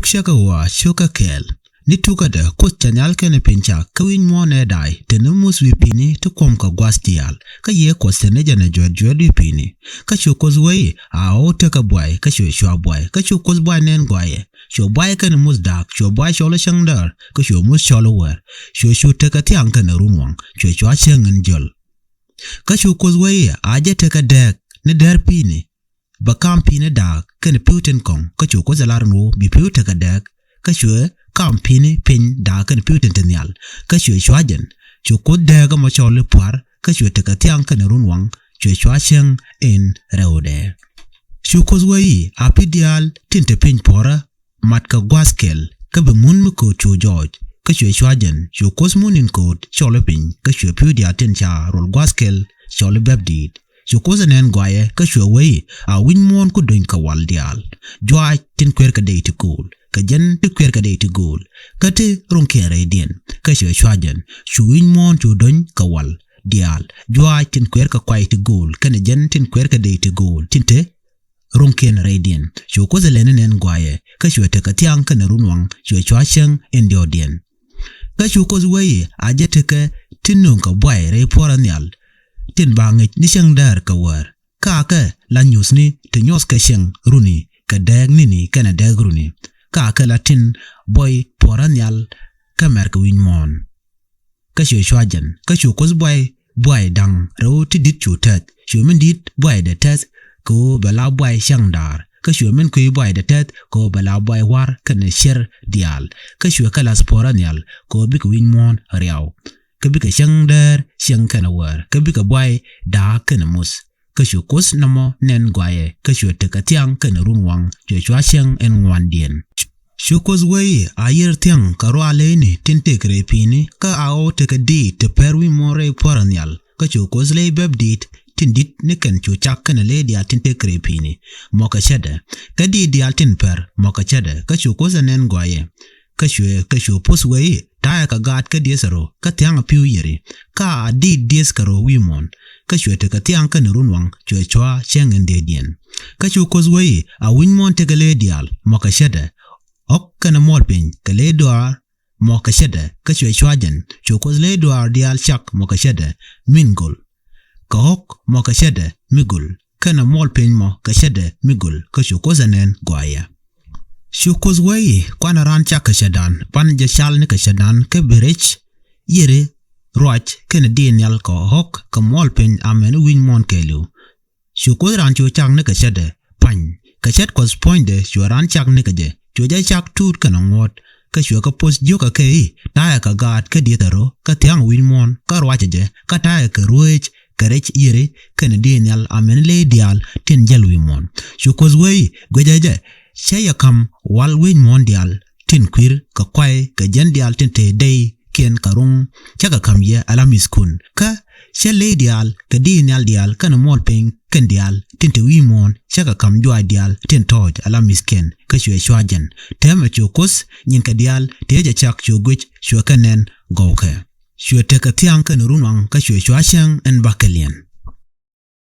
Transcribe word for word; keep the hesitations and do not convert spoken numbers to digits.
Cä kɛ ɣɔaa cio̱kä kɛɛl. Ni tukädɛ Kuoth cɛ nhial kɛnɛ piny cak, kä wi̱c muɔ̱ɔ̱n ɛ da̱a̱y te ni muth wi̱i̱ pi̱i̱ni ti kuɔ̱m kɛ gua̱th diaal. Kä Yiëë Kuɔth te ni jɛn ɛ juɛt juɛt wi̱i̱ pi̱i̱ni. Kä cu Kuoth wee i̱, a ɣɔw tekɛ buay, kä cuɛ cua buay. Kä cu Kuoth buay nɛn gɔaaɛ. Cuɛ buay kɛnɛ muth da̱a̱k, cuɛ buay cɔl i̱ cäŋ däär, kä cuɛ muth cɔl i̱ wäär. Cuɛ cu tekɛ thiaŋ kɛnɛ runwaŋ, cuɛ cua cäŋ in jiöl. Kä cu Kuoth wee i̱, a jɛ tekɛ dääk ni däär pi̱i̱ni, bɛ kam pi̱i̱ni da̱a̱k kɛnɛ pi̱w tin kɔ̱ŋ. Kä cu Kuoth ɛ lar ɛn ɣöö bi pi̱w tekɛ dääk. Kä cuɛ kam pi̱i̱ni piny da̱a̱k kɛnɛ pi̱w tin te nhial. Kä cuɛ cua jɛn. Cu Kuoth dääk ɛmɔ cɔl i̱ pua̱r, kä cuɛ tekɛ thiaŋ kɛnɛ runwaŋ, cuɛ cua cäŋ in rɛwdɛ. Cu Kuoth wee i̱, a pi̱ diaal tin te piny puɔ̱rä mat kɛ gua̱a̱th kɛl, kä bi mun mi kööt cu jɔɔc. Kä cuɛ cua jɛn. Cu Kuoth mun in kööt cɔl i̱ piny, kä cuɛ pi̱w diaal tin ca ruɔl gua̱a̱th kɛl cɔl i̱ bɛ̈p di̱i̱t. Cu Kuoth ɛ nɛn gɔaaɛ, kä cuɛ wee i̱, a wi̱c muɔ̱ɔ̱n ku do̱ny kɛ wal diaal. Juaac tin kuɛrkɛ dec ti gööl kɛ jɛn ti kuɛrkɛ dec ti gööl, kä ti ruŋkiɛn rɛydiɛn. Kä cuɛ cua jɛn. Cu wi̱c muɔ̱ɔ̱n cu do̱ny kɛ wal diaal. Juaac tin kuɛrkɛ kuay ti gööl kɛnɛ jɛn tin kuɛrkɛ dec ti gööl tin te ruŋkiɛn rɛydiɛn. Cu Kuoth ɛ lɛni nɛn gɔaaɛ, kä cuɛ tekɛ thiaŋ kɛnɛ runwaŋ, cuɛ cua cäŋ in diɔ̱ɔ̱kdiɛn. Kä cu Kuoth wee i̱, a jɛ tekɛ tin nööŋkɛ buay rɛy puɔ̱rä nhial, tin ba ŋäc ni cäŋ däär kɛ wäär. Kä akɛ la nyuuthni ti nyuɔthkɛ cäŋ runi kɛ dääk ni̱ni kɛnɛ dääk runi. Kä akɛ la tin buɔy puɔ̱rä nhial kä mɛr kɛ wi̱c muɔ̱ɔ̱n. Kä cuɛ cua jɛn. Kä cu Kuoth buay buay da̱ŋ rɛw ti di̱t cu tɛth. Cuɛ min di̱t buaydɛ tɛth kɛ ɣöö bɛ la buay cäŋ da̱a̱r. Kä cuɛ min kuiy buaydɛ tɛth kɛ ɣöö bɛ la buay wa̱r kɛnɛ cier diaal. Kä cuɛ kɛ la̱th puɔ̱rä nhial kɛ ɣöö bikɛ wi̱c muɔ̱ɔ̱n riaw. Kä bikɛ cäŋ däär cäŋ kɛnɛ wäär. Kä bikɛ buay da̱a̱k kɛnɛ muth. Kä cu Kuoth nɔmɔ nɛn gɔaaɛ, kä cuɛ tekɛ thiaŋ kɛnɛ runwaŋ, cuɛ cua cäŋ in ŋuandiɛn. Cu Kuoth wee i̱, a yiër thiaŋ kɛ ruac leyni tin tëëk rɛy pi̱i̱ni, kä a ɣɔw tekɛ diit ti pɛr wi̱c muɔ̱ɔ̱n rɛy puɔ̱rä nhial. Kä cu Kuoth ley bɛ̈p diit tin di̱t ni kɛn cu cak kɛnɛ ley diaal tin tëëk rɛy pi̱i̱ni, mɔ kɛ cätdɛ. Kä diit diaal tin pɛr, mɔ kɛ cätdɛ. Kä cu Kuoth ɛ nɛn gɔaaɛ. Kä cuɛ, kä cu Puɔth wee i̱, ta̱yɛ kɛ gaat kä diëth ɛ rɔ, kä thia̱ŋɛ pi̱w yiëri. Kä a diit diëth kɛ rɔ wi̱i̱ muɔ̱ɔ̱n. Kä cuɛ tekɛ thiaŋ kɛnɛ runwaŋ, cuɛ cua cäŋ in dhieecdiɛn. Kä cu Kuoth wee i̱, a wi̱c muɔ̱ɔ̱n tekɛ ley diaal, mɔ kɛ cätdɛ. Ɣɔ̱k kɛnɛ muɔl piny kɛ ley dɔaar, mɔ kɛ cätdɛ. Kä cuɛ cua jɛn. Cu Kuoth ley dɔaar diaal cak, mɔ kɛ cätdɛ, min göl. Kɛ ɣɔ̱k, mɔ kɛ cätdɛ, mi göl. Kɛnɛ muɔl piny, mɔ kɛ cätdɛ, mi göl. Kä cu Kuoth ɛ nɛn gɔaaɛ. Cu Kuoth wee i̱, kuanɛ raan cak kɛ cätdan, banɛ jɛ cal ni kɛ cätdan, kä bi rɛc yiëri ruac kɛnɛ diit nhial kɛ ɣɔ̱k kɛ muɔl piny, amäni wi̱c muɔ̱ɔ̱n kɛɛliw. Cu Kuoth raan cu cak ni kɛ cätdɛ pa̱ny. Kɛ cät Kuɔth puɔ̱nydɛ cuɛ raan cak ni kɛ jɛ. Cuɛ jɛ cak tuut kɛnɛ ŋuɔ̱t. Kä cuɛ kɛ Puɔth jiök ɛ kɛ i̱, ta̱yɛ kɛ gaat kä diëth ɛ rɔ, kä thia̱ŋɛ wi̱c muɔ̱ɔ̱n, kä ruacɛ jɛ, kä ta̱yɛ kɛ ruëëc kɛ rɛc yiëri kɛnɛ diit nhial, amäni ley diaal tin jäl wi̱i̱ muɔ̱ɔ̱n. Cu Kuoth wee i̱, guicɛ jɛ, cä yɛ ka̱m wal wi̱c muɔ̱ɔ̱n diaal tin kui̱r kɛ kuay kɛ jiɛn diaal tin te dey kiɛn kɛ ruŋ, cä kɛ ka̱m yɛ ala mi̱thkun. Kä cä ley diaal kɛ diit nhial diaal kɛnɛ muɔl piny kɛn diaal tin te wi̱i̱ muɔ̱ɔ̱n, cä kɛ ka̱m juaac diaal tin tɔ̱ɔ̱c ala mi̱thkiɛn. Kä cuɛ cua jɛn. Täämɛ cu Kuoth nyinkɛ diaal tëë jɛ cak cu guic, cuɛ kɛ nɛn gɔwkɛ. Cuɛ tekɛ thiaŋ kɛnɛ runwaŋ, kä cuɛ cua cäŋ in bakɛ liɛn.